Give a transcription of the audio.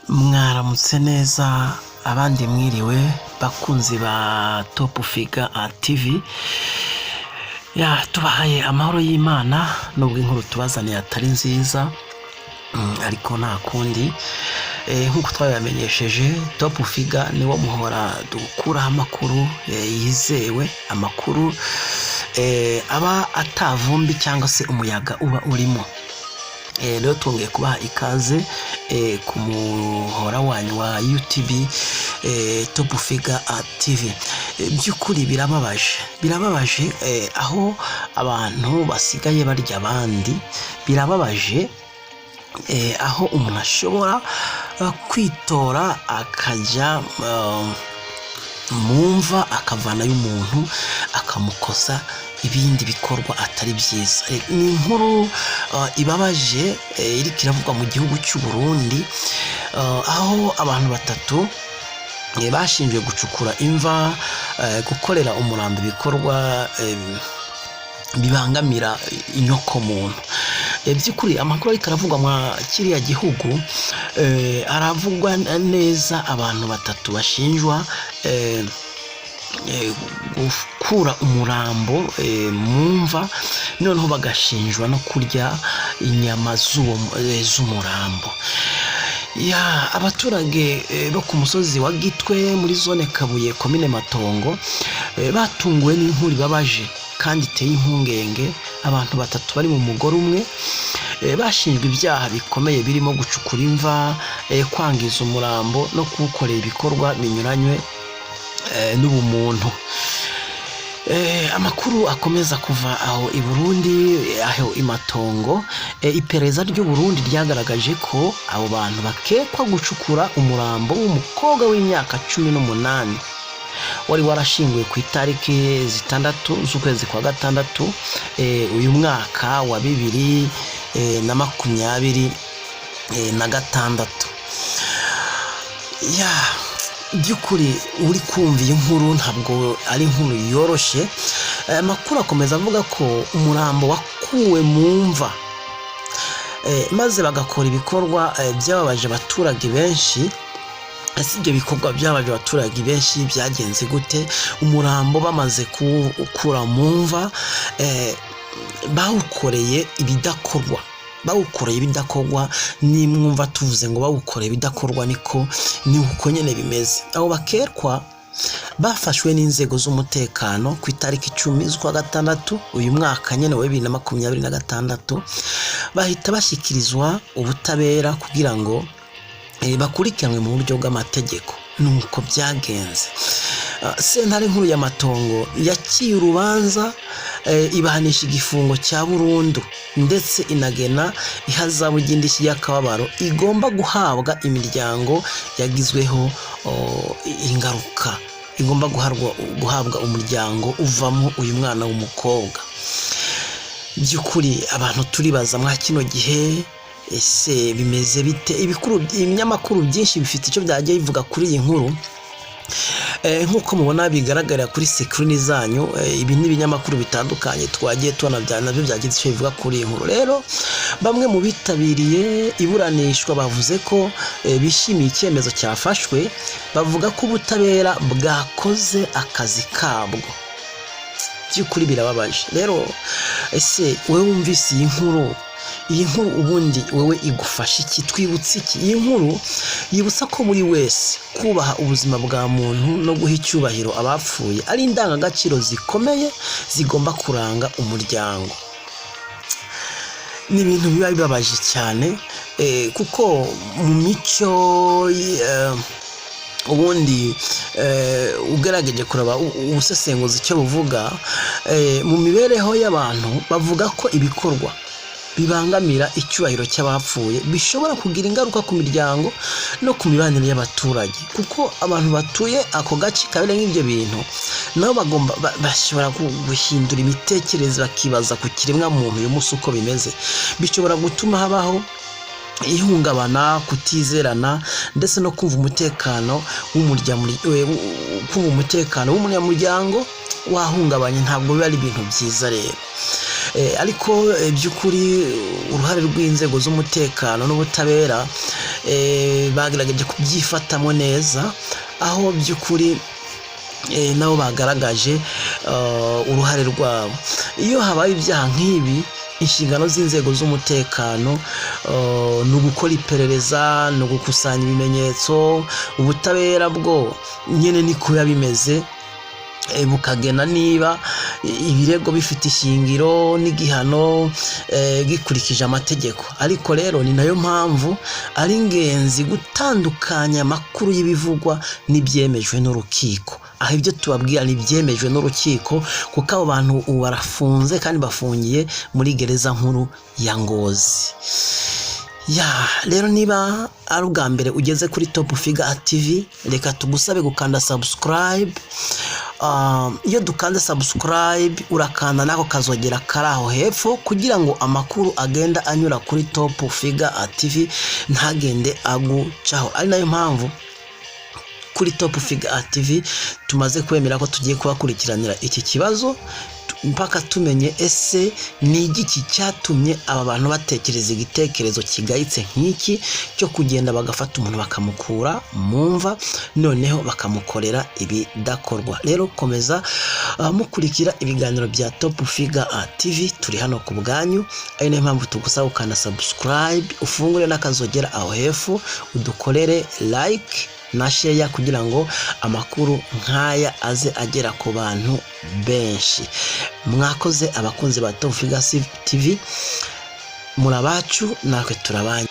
Mwaramutse neza, abandi mwiriwe, bakunzi ba Top Figure TV. Ya, tubahaye amahoro y'Imana, nubwo inkuru tubazaniye atari nziza, ariko nta kundi. Nk'uko twabibamenyesheje, Top Figure niwo muhora dukuraho amakuru yizewe, amakuru aba atavumbi cyangwa se umuyaga uba urimo. Rero twongeye kubaha ikaze ku muhora wanyu wa UTV, Top Figure TV. By'ukuri birababaje, birababaje aho abantu basigaye barya abandi. Birababaje aho umuntu ashobora kwitora akajya mu mva, akavanayo umuntu, akamukoza ibindi bikorwa atari byiza. Ni inkuru ibabaje iriko iravugwa mu gihugu cy'u Burundi, aho abantu batatu bashinjwe gucukura imva, gukorera umurambo ibikorwa bibangamira inyokomuntu. By'ukuri amakuru ariko aravugwa mwa kiriya gihugu, aravugwa neza abantu batatu bashinjwa gukura umurambo mu mva, noneho bagashinjwa no kurya inyama z'umurambo. Ya, abaturage bo ku musozi wa Gitwe muri zone Kabuye, komine Matongo, batunguwe n'inkuru ibabaje kandi iteye impungenge. Abantu batatu bari mu mugore umwe bashinjwa ibyaha bikomeye birimo gucukura imva, kwangiza umurambo no kuwukorera ibikorwa binyuranywe n'ubumuntu. Amakuru akomeza kuva aho i Burundi, aho i Matongo, iperereza ry'u Burundi ryagaragaje ko abo bantu bakekwa gucukura umurambo w'umukobwa w'imyaka 18 wari warashyinguwe ku itariki 6 z'ukwezi kwa gatandatu uyu mwaka wa 2026. Ya, by'ukuri uri kumva iyi nkuru, ntabwo ari inkuru yoroshye. Amakuru akomeza avuga ko umurambo wakuwe mu mva, maze bagakora ibikorwa byababaje abaturage benshi. Ese ibyo bikorwa byababaje abaturage benshi byagenze gute? Umurambo bamaze kuwukura mu mva, bawukoreye ibidakorwa, bawukoreye ibidakorwa. Nimwumva tuvuze ngo bawukoreye ibidakorwa, niko, ni uko nyine bimeze. Abo bakekwa bafashwe n'inzego z'umutekano ku itariki 10 z'ukwa gatandatu uyu mwaka nyine wa 2026, bahita bashyikirizwa ubutabera kugira ngo bakurikiranwe mu buryo bw'amategeko. Nuko byagenze. Sentare nkuru ya Matongo yaciye urubanza, ibahanisha igifungo cya burundu, ndetse inagena ihazabu ry'indishyi y'akababaro igomba guhabwa imiryango yagizweho ingaruka, igomba guhabwa umuryango uvamo uyu mwana w'umukobwa. By'ukuri abantu turibaza mwa kino gihe, ese bimeze bite? Ibinyamakuru byinshi bifite icyo byagiye bivuga kuri iyi nkuru. Nk'uko mubona bigaragarira kuri screen zanyu, ibi ni ibinyamakuru bitandukanye twagiye tubona nabyo byagize icyo bivuga kuri iyi nkuru. Rero bamwe mu bitabiriye iburanishwa bavuze ko bishimiye icyemezo cyafashwe, bavuga ko ubutabera bwakoze akazi kabwo. By'ukuri birababaje. Rero ese wowe wumvise iyi nkuru, iyi nkuru ubundi wowe igufasha iki? Twibutse iki? Iyi nkuru yibutsa ko buri wese kubaha ubuzima bwa muntu no guha icyubahiro abapfuye ari indangagaciro zikomeye zigomba kuranga umuryango. Ni ibintu biba bibabaje cyane, kuko mu mico ubundi, ugerageje kureba ubusesenguzi icyo buvuga mu mibereho y'abantu, bavuga ko ibikorwa bibangamira icyubahiro cy'abapfuye bishobora kugira ingaruka ku miryango no ku mibanire y'abaturage, kuko abantu batuye ako gace kabere nk'ibyo bintu nabo bagomba bashobora guhindura imitekerereze, bakibaza ku kiremwa muntu uyu munsi uko bimeze. Bishobora gutuma habaho ihungabana, kutizerana, ndetse no kumva umutekano w'umuryango, kumva umutekano w'umunyamuryango wahungabanye. Ntabwo biba ari ibintu byiza. Rero Ariko by'ukuri uruhare rw'inzego z'umutekano n'ubutabera bagerageje kubyifatamo neza, aho by'ukuri nabo bagaragaje uruhare rwabo. Iyo habaye ibyaha nk'ibi, inshingano z'inzego z'umutekano ni ugukora iperereza, ni ugukusanya ibimenyetso. Ubutabera bwo nyine niko biba bimeze, bukagena niba ibirego bifite ishingiro n'igihano gikurikije amategeko. Ariko rero ni nayo mpamvu ari ingenzi gutandukanya amakuru y'ibivugwa n'ibyemejwe n'urukiko. Aho ibyo tubabwira ni ibyemejwe n'urukiko, kuko abo bantu ubu barafunze kandi bafungiye muri gereza nkuru ya Ngozi. Ya rero, niba ari ubwa mbere ugeze kuri Top Figure TV, reka tugusabe gukanda subscribe. Iyo dukanze subscribe, urakanda n'ako kazogera kari aho hepfo kugira ngo amakuru agenda anyura kuri Top Figure TV ntagende agucaho. Ari nayo mpamvu kuri Top Figure TV tumaze kwemera ko tugiye kubakurikiranira iki kibazo mpaka tumenye ese ni igiki cyatumye aba bantu batekereza igitekerezo kigayitse nk'iki cyo kugenda bagafata umuntu bakamukura mu mva, noneho bakamukorera ibidakorwa. Rero komeza mukurikira ibiganiro bya Top Figure TV, turi hano ku bwanyu. Ari nayo mpamvu tugusaba gukanda subscribe, ufungure n'akazogera aho hepfo, udukorere like na share kugira ngo amakuru nk'aya aze agera ku bantu benshi. Mwakoze, abakunzi ba Top Figure TV, muri abacu natwe turabanyu.